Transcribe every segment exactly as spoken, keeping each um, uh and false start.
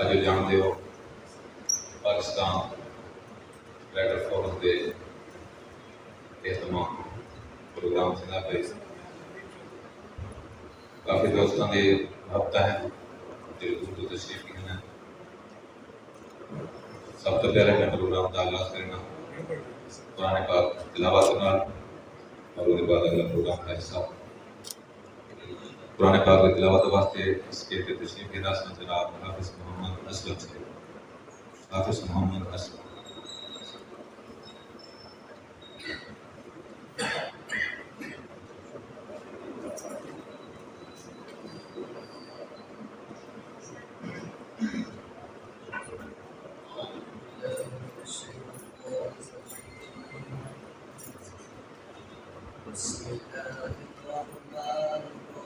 اڄ ڄاݨدے ہو، پاکستان رائٹر فورم دے اہتمام پروگرام تھیندا پئے۔ کافی دوستاں دے رابطہ ہے جڑے دور توں تشریف گھن آئے۔ سب توں پہلے میں پروگرام دا آغاز کرینداں قرآن پاک تلاوت نال، اور اودے بعد اگلا پروگرام دا حصہ قرآن پاک دی تلاوت واسطے اسٹیج تے تشریف گھن آسن جناب حافظ محمد اسلم صاحب۔ حافظ محمد اسلم۔ بسم الله الرحمن الرحيم.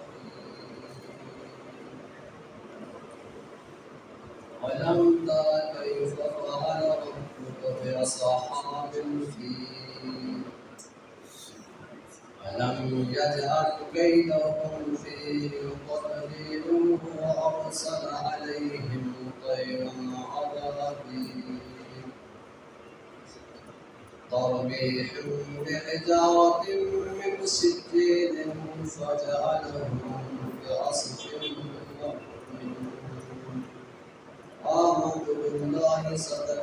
ألم تر كيف فعل ربك بأصحاب الفيل؟ ألم يجعل كيدهم في تضليل وأرسل عليهم طيرا أبابيل ترميهم بحجارة من سجيل فجعلهم كعصف مأكول. آمنت بالله صدق